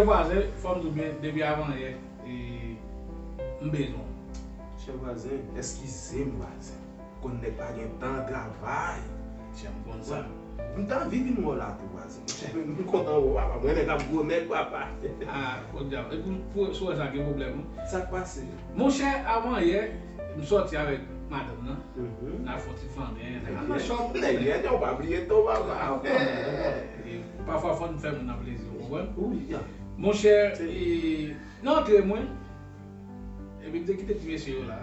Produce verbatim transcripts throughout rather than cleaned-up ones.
Vwazen, fò m di w byen, depi avanyè, e, m bezwen w. Chè vwazen, eskize m vwazen. Konn nèg pa gen tan travay. Chè, m konn sa. M ta anvi vin wè w la tou vwazen. M kontan wè w papa. Mwen nèg ap gwo nèg papa. Ah, podyab. Epi pou, sou wè sa gen pwoblèm wi. Sa k pase? Monchè, avanyè, m sòti avèk madanm nan. N al fè yon ti flannen, n al nan shop. Nèg rèd, ou pa bliye tou papa. E pafwa fò n fè moun nan plezi, ou konprann? Wi, ya. Monchè, e, nan antre mwen, epi m te kite ti mesye yo la.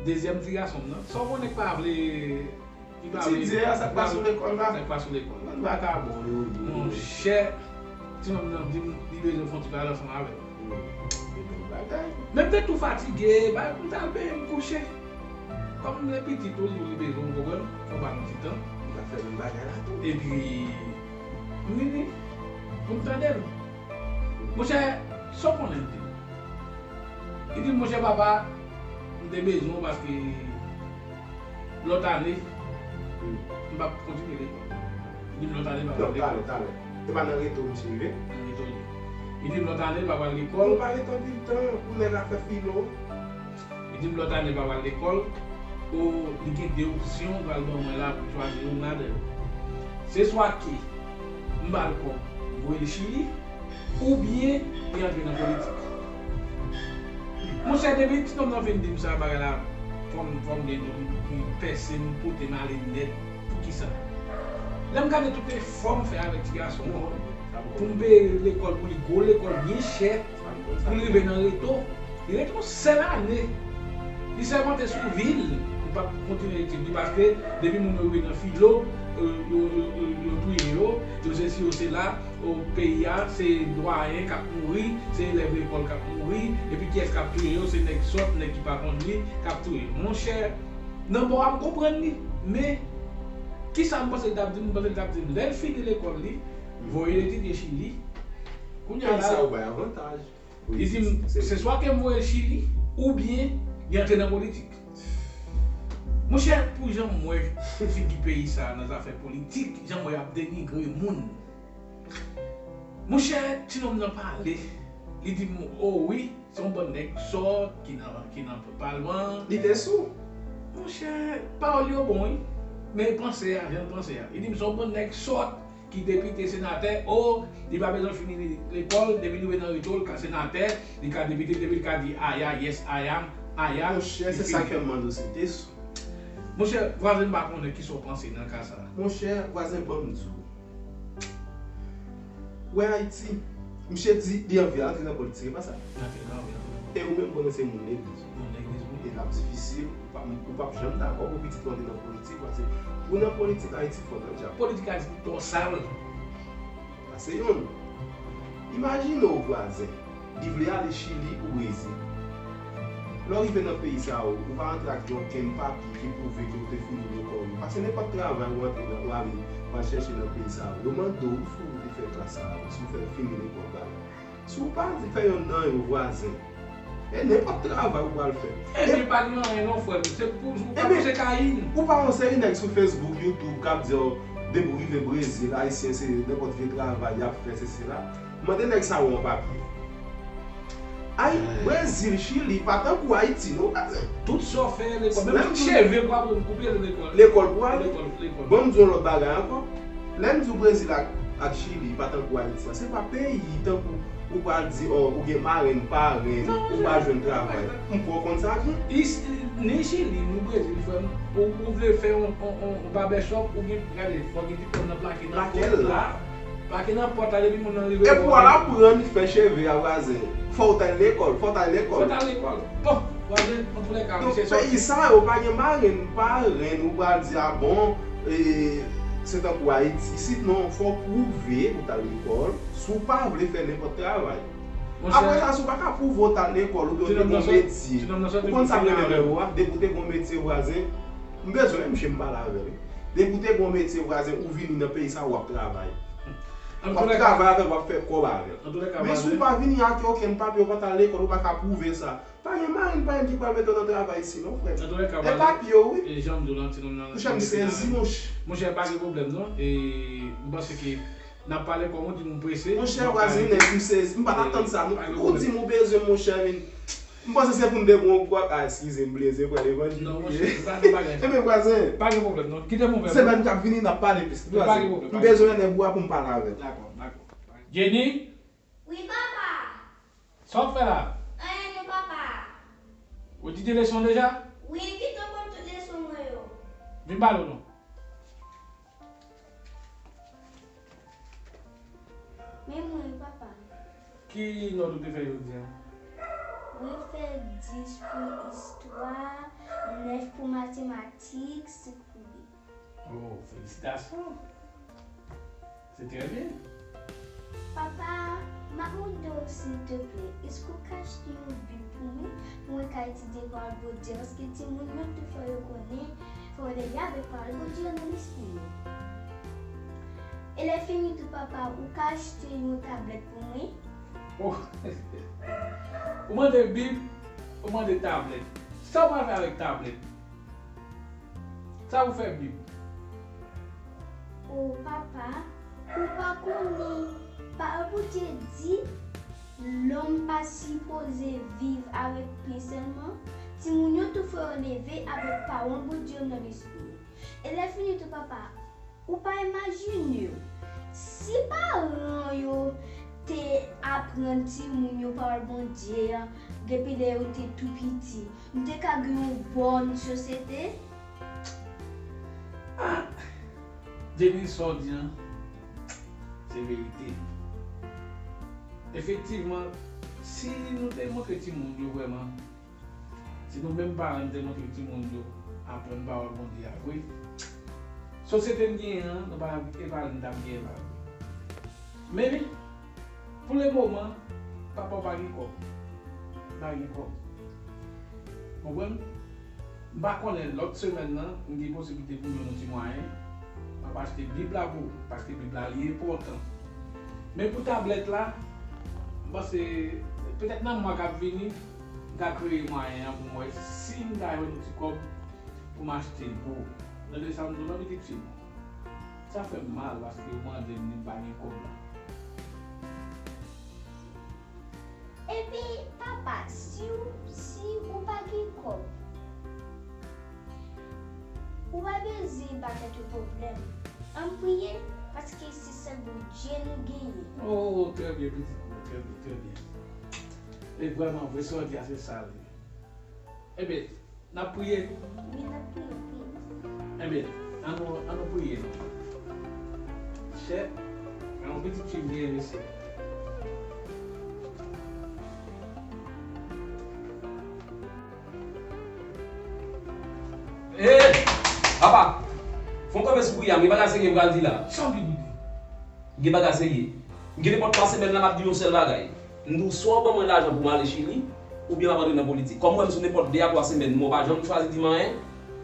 Dezyèm ti gason m nan. Sa w konnen k pa vle, ki pa vle. Ti dye a, sa k pa sou lekòl la? Sa k pa sou lekòl. Bann vakabon yo ye. Monchè, ti nonm nan di m li bezwen fè yon ti pale ansanm avè m. Men m te tou fatige, ba, m t al benyen m kouche. Kòm m le pitit ou, li bezwen w konprann, fò w ba l yon ti tan. Li ka fè menm bagay la tou. Epi, m vini, pou m tande l. Monchè, sa w konnen l di m? Li di m, monchè papa, m te bezwen w paske lòt ane, m p ap kontinye lekòl. Li di m lòt ane, m p ap lekòl. Talè, talè. Se pa nan reto misye rive? Nan reto li. Li di m lòt ane, m p ap al lekòl. Ou pa ret anpil tan pou nèg la fè filo. Li di m lòt ane pa pral lekòl, o, li gen de opsyon pral ban mwen la pou m chwazi youn ladan yo. Se swa ke m ba l kòb, m voye l Chili, oubyen li antre nan politik. Monchè, depi ti nonm nan vin di m sa bagay la, fò m, fò m di nou, li pèse m, pote m ale nèt. Poukisa? Lè m gade tout efò m fè avèk ti gason an, pou m peye lekòl pou li, gwo lekòl byen chè, pou l rive nan reto, li rete yon sèl ane. Li sèmante sou vi l, li p ap kontinye etid li, paske depi moun yo rive nan filo, yo, yo, yo, yo touye yo, yo sesi, yo sela, o, peyi a, se dwayen k ap mouri, se elèv lekòl k ap mouri, epi kiyès k ap touye yo? Se nèg sòt, nèg ki pa konn li, k ap touye. Monchè, nan bò a m konprann li, men kisa m panse l t ap di m? M panse l t ap di m, lè l fini lekòl li, voye l etidye Chili. Kounye a la, sa yo bay avantaj. Li di m, se swa ke m voye l Chili, oubyen li antre nan politik. Monchè, pou jan m wè figi peyi sa a nan zafè politik, jan m wè y ap denigre moun. Monchè, ti nonm nan pale, li di m, o wi, se yon bann nèg sòt ki nan, ki nan palman. Li te sou. Monchè, pawòl yo bon, wi. Men panse a, jan l panse a. Li di m, se yon bann nèg sòt ki depite, senatè, o, li pa bezwen fini lekòl, depi li rive nan reto, l ka senatè, li ka depite, depi l ka di aya, yes, I am, aya. Monchè, se sa k fè m mande w si l te sou. Monchè, vwazen, m pa konnen kisa w panse nan ka sa a. Monchè, vwazen, ban m di w. Wè Ayiti, misye di li anvi antre nan politik, e pa sa? Li antre nan, li antre nan. E ou menm, konnen se moun legliz ou. Moun legliz, wi. E l ap difisil, ou p ap, ou p ap janm dakò pou pitit ou antre nan politik, paske pou nan politik Ayiti fò nan djab. Politik Ayiti twò sal. Sa se youn. Imajine w vwazen, li vle ale Chili ou Brezil. Lè w rive nan peyi sa yo, ou pa antre ak okenn papye ki pwouve ke w te fini lekòl ou. Paske nenpòt travay ou antre nan, ou ale, ou al chèche nan peyi sa yo, yo mande w si w te fè klas sa yo, si w fè fini lekòl ba yo. Si w pa fè yonn nan yo, vwazen, e nenpòt travay ou pral fè. Ebyen, pa gen anyen non, frè m. Se pou, ou pa pouse kayin. Ou pa yon seri nèg sou Facebook, YouTube, k ap di w, depi w rive Brezil, Ayisyen se nenpòt vye travay y ap fè, se sela. Mande nèg sa yo yon papye. Ay, Brezil, Chili, pa tankou Ayiti, non, vwazen. Tout sa w fè, lekòl. Menm ti cheve pou aprann koupe, lekòl. Lekòl pou ale. Lekòl, lekòl. Ban m di w yon lòt bagay ankò. Lè m di w Brezil ak, ak Chili, pa tankou Ayiti a, se pa peyi tankou ou pral di, o, ou gen marenn, parenn, ou pa jwenn travay. M kwè w konn sa byen. Ni Chili, ni Brezil, frè m, ou, ou vle fè yon, yon, yon, yon barbershop, ou gen, gade, fò gen diplòm nan plake nan pòt la. Plake nan pòt la, depi moun nan rive. Epi w al aprann fè cheve a, vwazen. Fò w t al lekòl, fò w t al lekòl. Fò w t al lekòl. Bon, vwazen, antoulèka, misye sòti. Donk, peyi sa yo pa gen marenn, parenn, ou pral di, a bon, e, se tankou Ayiti isit, non, fò w pwouve ou t al lekòl, si w pa vle fè nenpòt travay. Apre sa, si w pa ka pwouve w t al lekòl, oubyen w te gen yon metye, ou konn sa m renmen nan ou a, depi w te gen yon metye, vwazen, m bezwen misye m pale avè l. Depi w te gen yon metye, vwazen, ou vini nan peyi sa, w ap travay. W ap travay avè l, w ap fè kòb avè l. Men si w pa vini ak okenn papye, ou pa t al lekòl, ou pa ka pwouve sa. Pa gen marenn, pa gen ki pral mete w nan travay isi non, frè m. E papye w, wi. Monchè, m sezi, monchè. Monchè, pa gen pwoblèm non. E m panse ke N ap pale kòm yon timoun prese. Monchè, vwazen, nèg m sezi. M pa t atann sa, non. Ou di m ou bezwen, monchè, men m panse se pou n te bon, w ap, ah, eskize m, bleze, pral evanjil. Non, monchè, pa gen bagay sa. Ebyen, vwazen. Pa gen pwoblèm, non. Kite m ouvè. Semèn k ap vini, n ap pale plis. Pa gen pwoblèm. M bezwen nèg ou a pou m pale avè l. Dakò, dakò. Jenny? Wi, papa. Sa w ap fè la? Anyen non, papa. Ou di te leson deja? Wi, m gentan konn tout leson mwen yo. Vin pale w non. Men mwen, papa. Ki nòt ou te fè jodi a? Mwen fè dis pou istwa, nèf pou matematik, senk pou lit. Oh, felisitasyon! Se trè byen. Papa, m ap mande w, silteplè, èske w ka achte yon Bib pou mwen, pou mwen ka etidye pawòl Bondye, paske timoun yo tou fò yo konnen, fò yo leve avèk pawòl Bondye nan lespri yo. E lèfini tou, papa, ou ka achte yon tablèt pou mwen? Oh. Ou mande Bib, ou mande tablèt. Sa w pral fè avèk tablèt? Sa pou fè Bib? O papa, ou pa konnen, pawòl Bondye di, lòm pa sipoze viv avèk pen sèlman, timoun yo tou fò yo leve avèk pawòl Bondye yo nan lespri yo. E lèfini tou, papa, ou pa imajine w, si paran yo te aprann timoun yo pawòl Bondye an depi lè yo te tou piti, nou te ka gen yon bòn sosyete? Ah! Jenny, sa w di an, se verite. Efektivman, si nou te montre timoun yo vrèman, si nou menm paran nou te montre timoun yo aprann pawòl Bondye a vre, sosyete n genyen an, nou pa, e pa li n t ap genyen la. Men, pou le moman, papa w pa gen kòb. Pa gen kòb. Konprann? M pa konnen lòt semèn nan, m gen posiblite pou m jwenn yon ti mwayen. M ap achte Bib la pou ou, paske Bib la li enpòtan. Men pou tablèt la, m panse petèt nan mwa k ap vini, m ka kreye mwayen an pou m wè si m ka jwenn yon ti kòb pou m achte l pou ou. Tande sa m di w non, pitit fi m. Sa fè m mal paske ou mande m, men m pa gen kòb la. Ebyen, papa, si w, si ou pa gen kòb, ou pa bezwen ba tèt ou pwoblèm. Ann priye, paske se sèl Bondye nou genyen. Oh, trè byen, pitit mwen, trè byen, trè byen. E vrèman, vre sa w di a, se sa l ye. Ebyen, n ap priye? Wi, n ap priye, wi. Ebyen, ann nou, ann nou priye non. Chè, ann nou pitit fi m byen, mesye. Hey! Papa, fè w kanpe sou priye a, m gen bagay serye m pral di la. Sa w gen pou di? M gen bagay serye. M gen nenpòt twa semèn la, m ap di yon sèl bagay. M di w, swa w ban mwen lajan pou m ale Chili, oubyen m ap antre nan politik. Kòm w wè m sou nenpòt de a twa semèn, mwen pa janm chwazi di m anyen,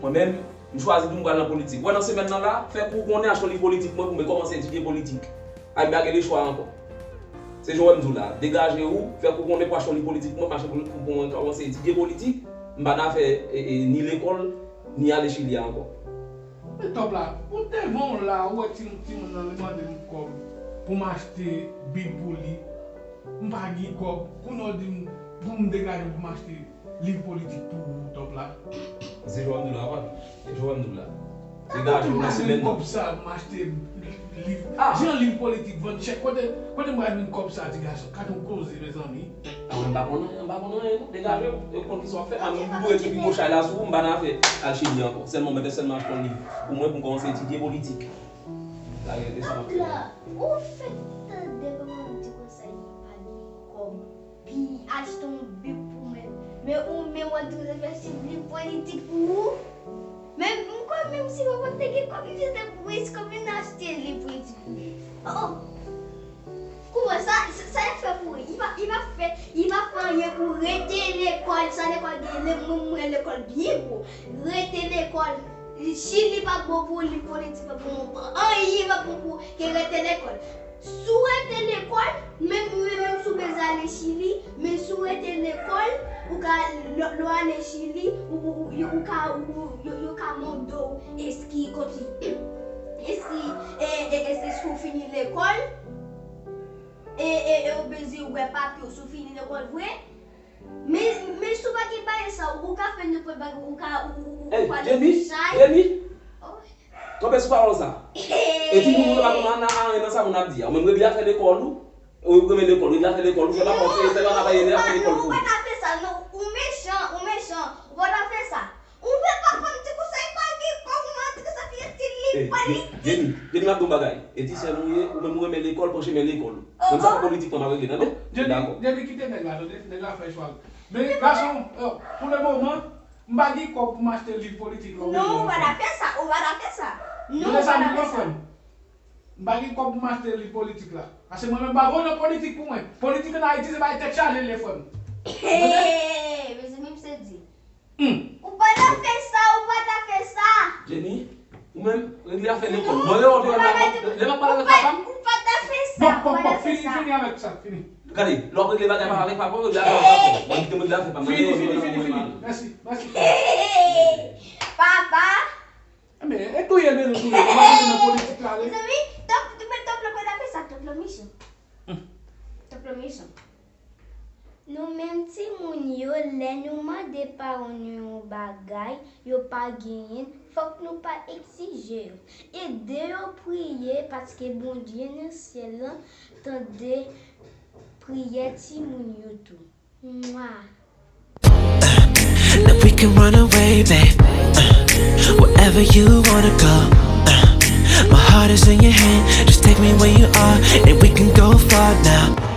mwen menm, m chwazi di w m pral nan politik. W wè nan semèn nan la, fè kou w konnen achte yon liv politik pou mwen, pou mwen kòmanse etidye politik. Ay, m pa gen lechwa ankò. Se jan w wè m di w la, degaje w, fè kou w konnen pou achte yon liv politik pou mwen, pou mwen kòmanse etidye politik, m pa nan afè, e, e, ni lekòl, ni ale Chili a ankò. Men Top la, ou devan w la, ou wè ti, timoun nan li mande m kòb pou m achte Bib pou li. M pa gen kòb. Kounye a w di m pou m degaje m pou m achte liv politik pou ou, Top la. Se jan w di la, papa. Se jan w di la. Degaje w nan semèn nan. Kòb sa, m achte liv. Ah! Jan liv politik vann chè. Kote, kote m pral jwenn kòb sa, ti gason? Gade yon koze, mezanmi. Ah, mwen m pa konn anyen, m pa konn anyen, non. Degaje w, e konn ki sa w ap fè. Ah, m dwe epi gwo chay la sou ou, m pa nan afè al Chili ankò. Sèlman, mete sèlman achte yon liv pou mwen, pou m kòmanse etidye politik. Lage, e sa m ap fè. Papa, ou fèk tande manman m di konsa, li pa gen kòb, pi achte yon Bib pou mwen. Men ou menm w ap di w fè se liv politik pou ou. Men m kwè menm si papa te gen kòb, li te plis kòb vin achte liv politik pou li. Oh! Kouman sa, sa, sa y ap fè pou li? Li pa, li pa fè, li pa fè anyen pou rete lekòl, sa lekòl gen, le, mwen, mwen lekòl byen gwo. Rete lekòl, Chili pa bon pou li, politik pa bon, anyen pa bon pou ke rete lekòl. Si w rete lekòl, menm, menm, menm si w bezwen ale Chili, men si w rete lekòl, ou ka, lè, lè w ale Chili, ou, ou, ou, yo, ou ka, ou, yo, yo ka mande w, èske, kòmsi, èske, e, e, E se si w fini lekòl, e, e, e w bezwen wè papye w, si w fini lekòl vre. Men, men si w pa gen bagay sa, ou ka fè nenpòt bagay, ou ka, ou, ou, ou, ou ka ale chay. Jenny, Jenny, kanpe sou pawòl sa. E timoun yo pa konn anyen nan sa moun ap di a. Ou menm regle afè lekòl ou, ou renmen lekòl, regle afè lekòl ou, fè pa pòte, fè pa ka peye afè lekòl pou ou. Ou pa ta fè sa, non, ou mechan, ou mechan, ou pa ta fè sa. Ou wè papa m ti konsa, li pa gen kòb, ou mande sa fi a ti li pa li. Jenny, Jenny, m ap di w yon bagay. E ti sè m ou ye, ou menm ou renmen lekòl, pran chemen lekòl ou. Menm sa se politik mwen m ap regle, tande? Jenny, kite nèg la, tande? Nèg la fè chwa l. Men gason, pou le moman, m pa gen kòb pou m achte liv politik la. Non, ou pa ta fè sa, ou pa ta fè sa. Non, ou pa ta fè sa. M pa gen kòb pou m achte liv politik la. Paske mwen menm m pa voye nan politik pou mwen. Politik ann Ayiti se bay tèt chaje l ye, frè m. Hey, mezanmi, misye di. Ou pa ta fè sa, ou pa ta fè sa. Jenny, ou menm, regle afè lekòl. Mwen lè w te wè lè m ap pale avèk papa m. Ou pa ta fè sa, ou pa ta fè sa. Fini, fini avèk sa, fini. Gade, lè w ap regle bagay pa avèk papa w, regle afè papa w. Mwen kite m regle afè pa m. Fini, fini, fini, fini. Mèsi, mèsi. Papa. Enben, e touye l bezwen touye l. Ou pa vle nan politik la, ale. Mezanmi, tanp, tanp, tanp, tanp, pa ta fè sa, tanp lan mechan. Tanp lan mechan. Nou menm timoun yo, lè nou mande paran nou yon bagay, yo pa genyen l, fòk nou pa egzije yo. Ede yo priye, paske Bondye nan syèl lan tande priyè timoun yo tou. Mwa. Now we can run away, babe. Uh, wherever you wanna go. Uh, my heart is in your hand. Just take me where you are, and we can go far now.